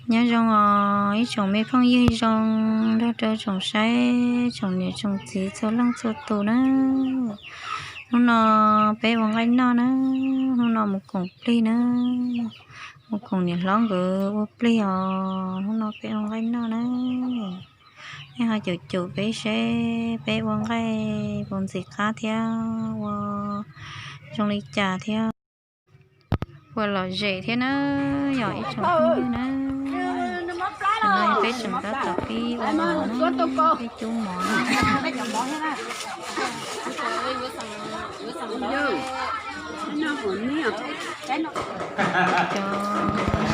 Nyob zoo os ib tsoom me phooj ywg zoo nrog rau tsoom saib tsoom niam tsoom txiv txhua leej txhua tus na. Hnub no peb ua nqaij noj na, hnub no mus koom plig na, mus koom niam hlob nkawd ua plig os, hnub no peb ua nqaij noj na. Nej ho caum caum peb seb peb ua nqaij puas ntxim qab thiab ua zoo li cas thiab. Puas lom zem thiab na, yog ib tsoom phooj ywg na. Tam no peb tseem tab tom pib ua mov na, peb cub mov na.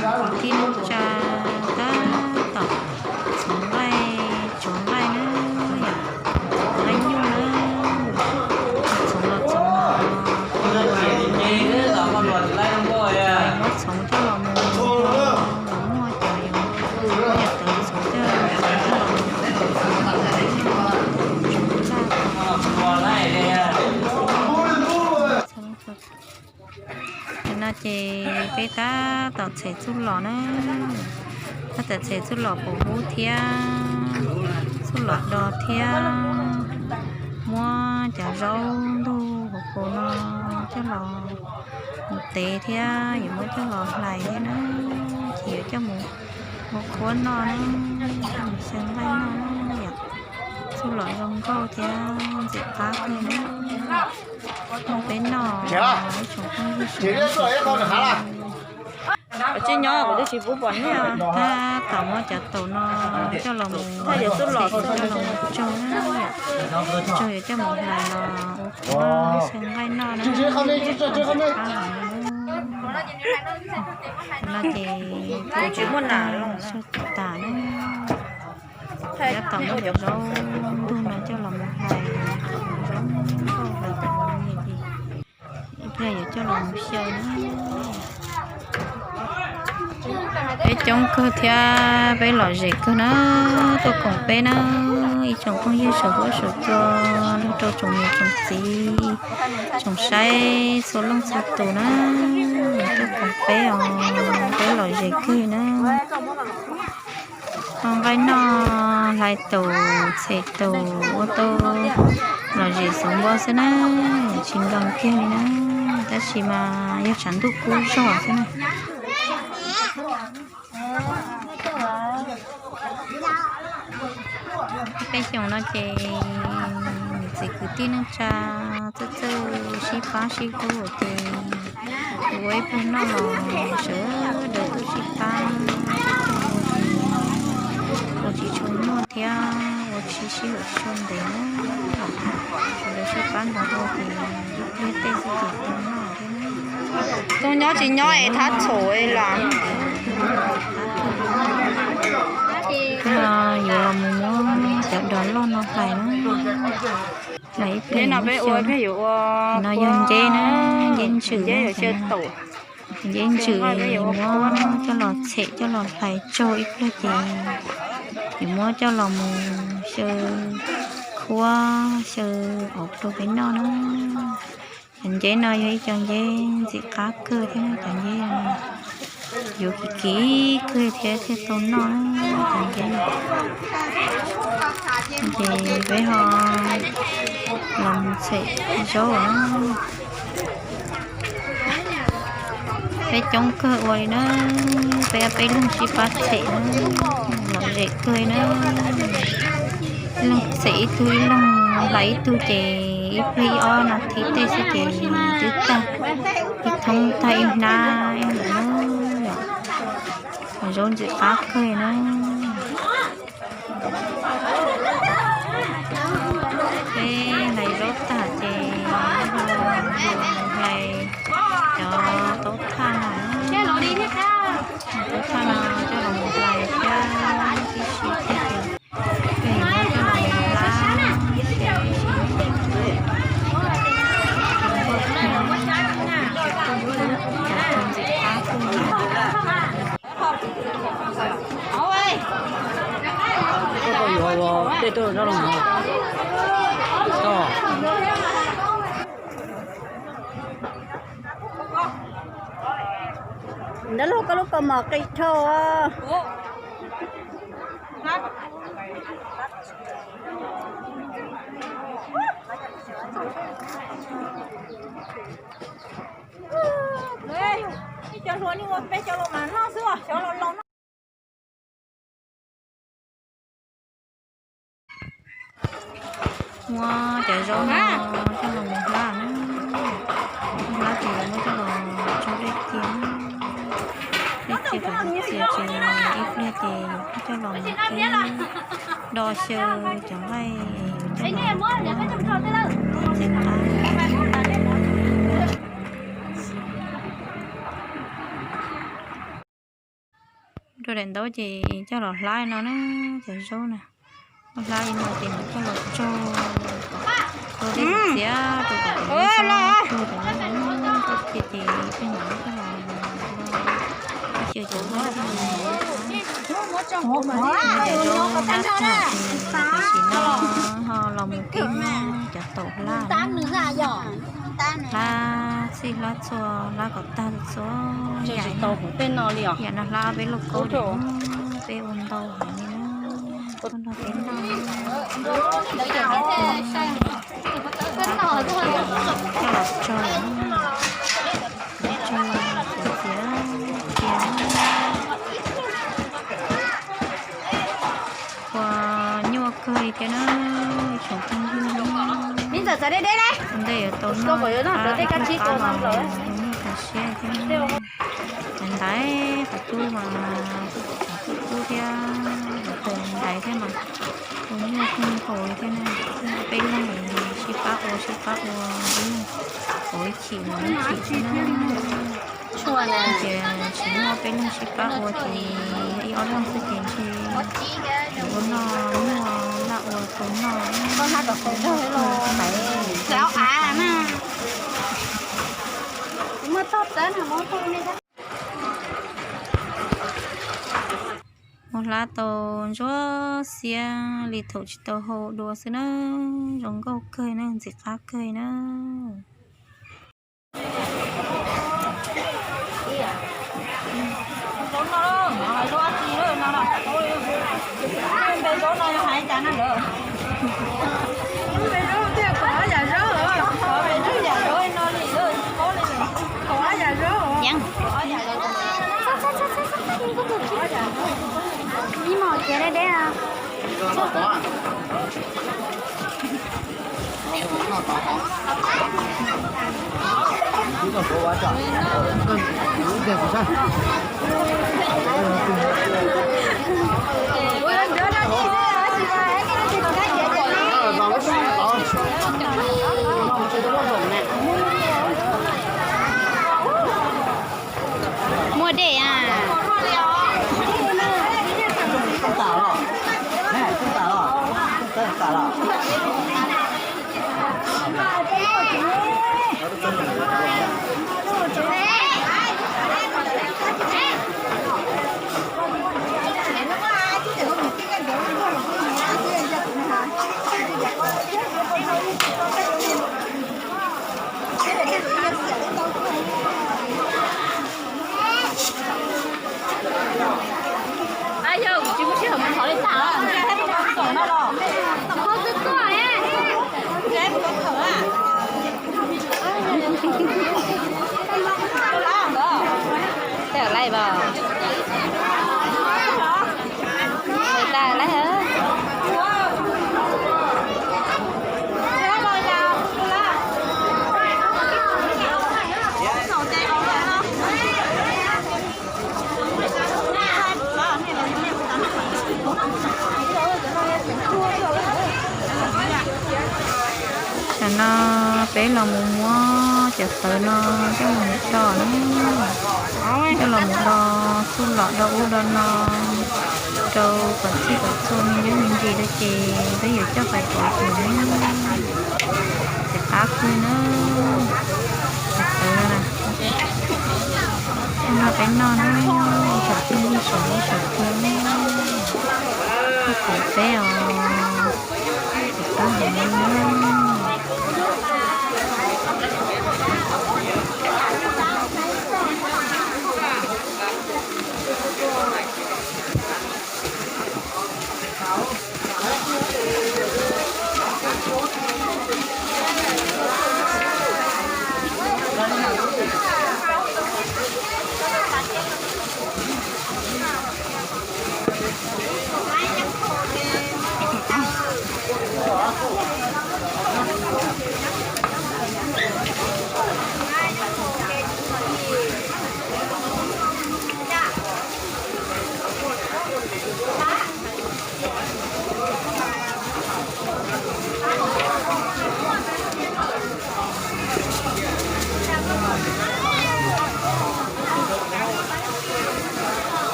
Cov kwv tij neej tsa tab tom txhoov nqaij tsuav nqaij na, yom, nqaij nyuj na, txhoov los txhoov los, muab txhoov coj los mus, muaj cov yuav txhoov coj los mus, no ces peb tab tom txhem txuj lom na, tab tom txhem txuj lom pum hub thiab txuj lom do thiab, muab cov zaub ntug hauv paus no coj los mus tev thiab yuav muab coj los hlais thiab na, ces yuav coj mus ua qhuab noj na, coj mus xyaw nqaij noj na yom. Txuj lom zoo nkauj thiab ntxim qab kawg na. Peb noj ib tsoom phooj ywg sawv daws. Tsis nyob kuv twb tsis pub pom nej. Tab tom muab cov taum no coj los mus, coj los mus tsau na, tsau yuav coj mus hlais los ua qhuab xyaw nqaij noj na. No ces tsis muaj nas, tsau tas na. Tab tom muab cov zaub ntug no coj los mus hlais, zaub ntug hlais tas no ces ib pliag yuav coj los mus xyaw na. Peb coob kawg thiab peb lom zem kawg na, tuaj koom peb na, ib tsoom phooj ywg saum huab saum cua, nrog rau tsoom niam tsoom txiv, tsoom saib txhua leej txhua tus na, tuaj koom peb os, peb lom zem kawg na. Ua nqaij noj, hlais taum, txhem taum, ua tau lom zem xov npo xwb na, tsis nkees kiag li na, tab sis mas yog tshav ntuj kub zog xwb na. Peb xyoos no ces niam txiv kwv tij neej tsa txawj txawj sib pab sib hlub ces ua ib pluag noj los sawv daws tuaj sib pab, ua tsis tshua muaj thiab ua tsis sib haum tsis tshua ntev na, sawv daws sib pab nrog ua ces ib pliag tej xwb ces tau noj thiab na. Tus nyob tsis nyob es thab txhum los. Yuav los mus muab cov dos loj no hlais na. Hlais ib pliag no peb ua, no yog nceb na, nceb ntsws, nceb ntsws muab coj los txhem coj los hlais tsaug ib pliag ces yuav muab coj los mus xyaw khuab xyaw auv rau peb noj na. Cov nceb no yog ib co nceb ntxim qab kawg thiab, cov nceb yuav kim kim kawg thiab thiaj tau noj na, cov nceb no. Ces peb ho los mus txhem zaub na. Peb coob kawg ua li na, peb peb leeg sib pab txhem na, lom zem kawg li na. Ib leeg txhem ib tug, ib leeg hlais ib tug ces ib pliag ib ob nas this tej xwb ces twb tag, ib thoob tag ib hnab lawm na. Zaub ntxim qab kawg li na. Peb hlais zaub tag ces hlais cov taub thaj no, taub thaj no coj los mus hlais thiab tib si thiab ces peb yuav muab coj los mus hlab. Koj yuav ua tej tuaj rau los ntawd los koj lub kaus mom qis dhau os. Ib cov hluas nej ua peb cov los mas noj xwb os, xyov los laus noj. Muab cov zaub no coj los mus hlab na. Hlab ces muab coj los tso dej cia. Dej cia kom txias txias ces ib pliag ces coj los mus do xyaw cov nqaij coj los ntxim qab. Rau daim ntaub ces coj los hlab no na, cov zaub na. Hlab li no ces coj los tso kom tau dej txias rau kom cov zaub tsuag cov zaub no, ces pheej hnov coj los xyaw cov nqaij. Cov zaub hlab tag ces tam sim no ho los mus kib muab cov taum hlab na. Hlab txhij hlab txhua, hlab kom tag txhua yam. Yam no hlab peb lauj kaub, peb ua ntau heev li na. Tuaj nrog peb noj. Coj los tso, coj los tso, tso txias txias cia. Ua nyuaj kawg li thiab na, tsoom phooj ywg. Ua ntej yuav tau noj qab los nyuaj tas siab thiab. Qhov ntaiv qhov cub mas, qhov cub thiab qhov ntaiv thiab mas ua nyuaj kawg nkaus li thiab na. Peb leeg sib pab ua sib pab ua, ib leeg ua ib chim mus ib chim xwb na. Ces tsis muaj peb leeg sib pab ua ces ib ob leeg xwb ces ntshe yuav ua noj nyuaj laj ua tau noj. Muab hlab tau ntsuab xiab li thaum tsis tau hau dua xwb na. Zoo nkauj kawg na, ntxim qab kawg na. Yeeb. Ib mos kiav deb deb. Muaj dej a. Yog kuv tsis muaj sij hawm mus thov li tag, ntshe peb mus tom no los. Tej lawm lais os. Lawm lais. Tam no peb los mus muab cov tawv no coj los mus do na, coj los mus do txuj lom do ub do no rau kom txhij kom txhua me ntsis me ntsis rau ces peb yuav coj pais pov tus na. Ces qab kawg na, cov tawv no na. Coj nrog peb noj na, ib tsoom phooj ywg sawv daws sawv daws na, pab peb os, ces qab heev li na.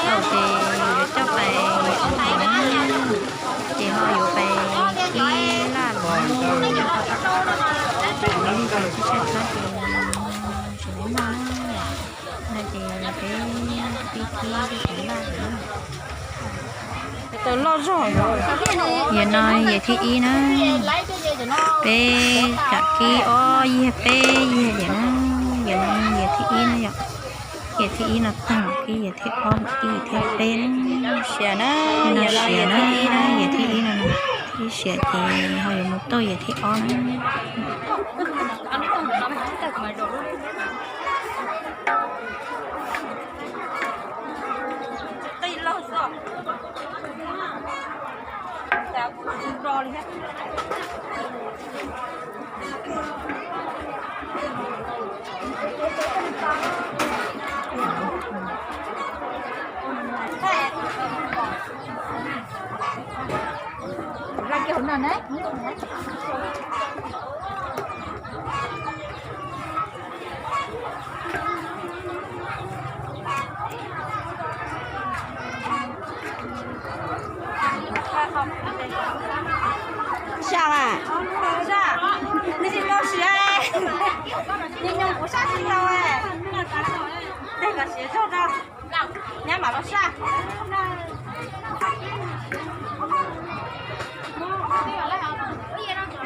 Tau ces yuav coj pais, ces ho yuav pais kib laj los, tsis tshaj txhob ces tsis muaj no ces peb kib kib laj. Yam no yam thib ib na, peb kam kib ob yam peb yam na, yam no yam thib ib na yom. Yam thib ib no tag, kib yam thib ob, kib yam thib peb na. Siav na, no siav na, yam thib ib no, ib siav ces ho yuav mus tau yam thib ob na. Sab mas, nej tsis tau siav, nyob nyob kuv sab tsis tau, tej kom siav zog rau, nyab mam los sab.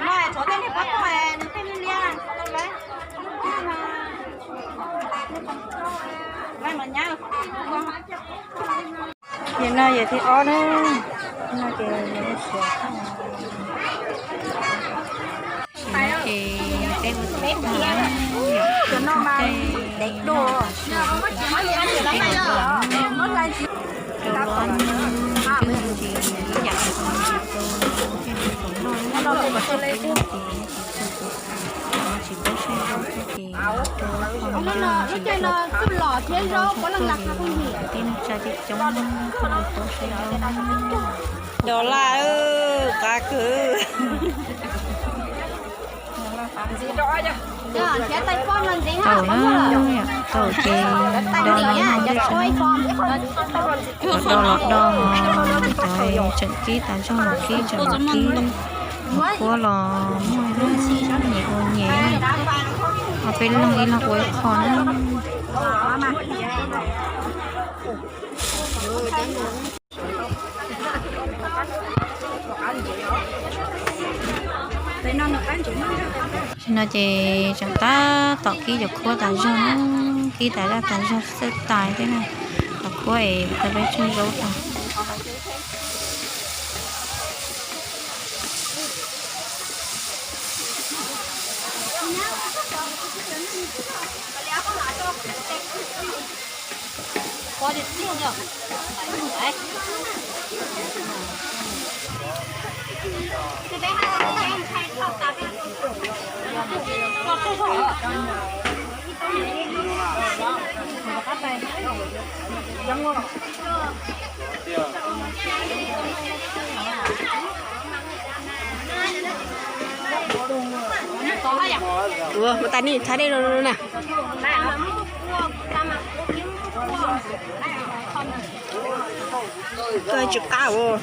No tshuav tej niag pob toj, nws tej liab liab. Yam no yam thib ob na, no ces siav, ces peb ua tib tag, yam no mas deb dua, peb ua rau los ntsis ib yam, ces noj ces tsis paub saib zaub thiab ces rau qhov no tsis tau, tij neej tsa coob coob tsis paub saib zaub. Cov laj, qav kwv. Tau na, tau ces do no do los do, cov tseem kib tas zog los kib, tseem los kib, qhuav los muaj nyias ua nyias, ho peb leeg ib leeg ua ib qho na. Tam sim no ces tseem tab tom kib cov qhuav tas zog na, kib tas zaj tas zog xwb tais thiab na, cov qhuav es tau peb tsug zaub tag. Ua, mus tas nej thaij dej no na. Koj tsis qab ua.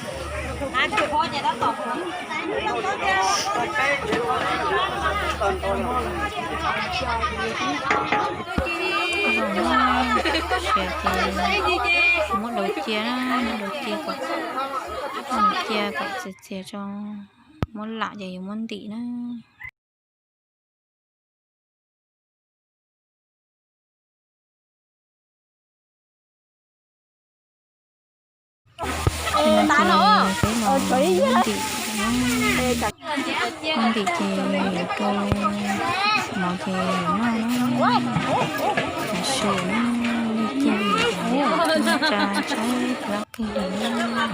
Siav ces muab daus cia na, muab daus cia kom, muab cia kom txias txias tso, muab lam ces yuav muab ntim na. Peb no Ntim, ntim ces yuav rau mov ces noj na. Tam sim no nej cia li tsa saib plaub qij li na.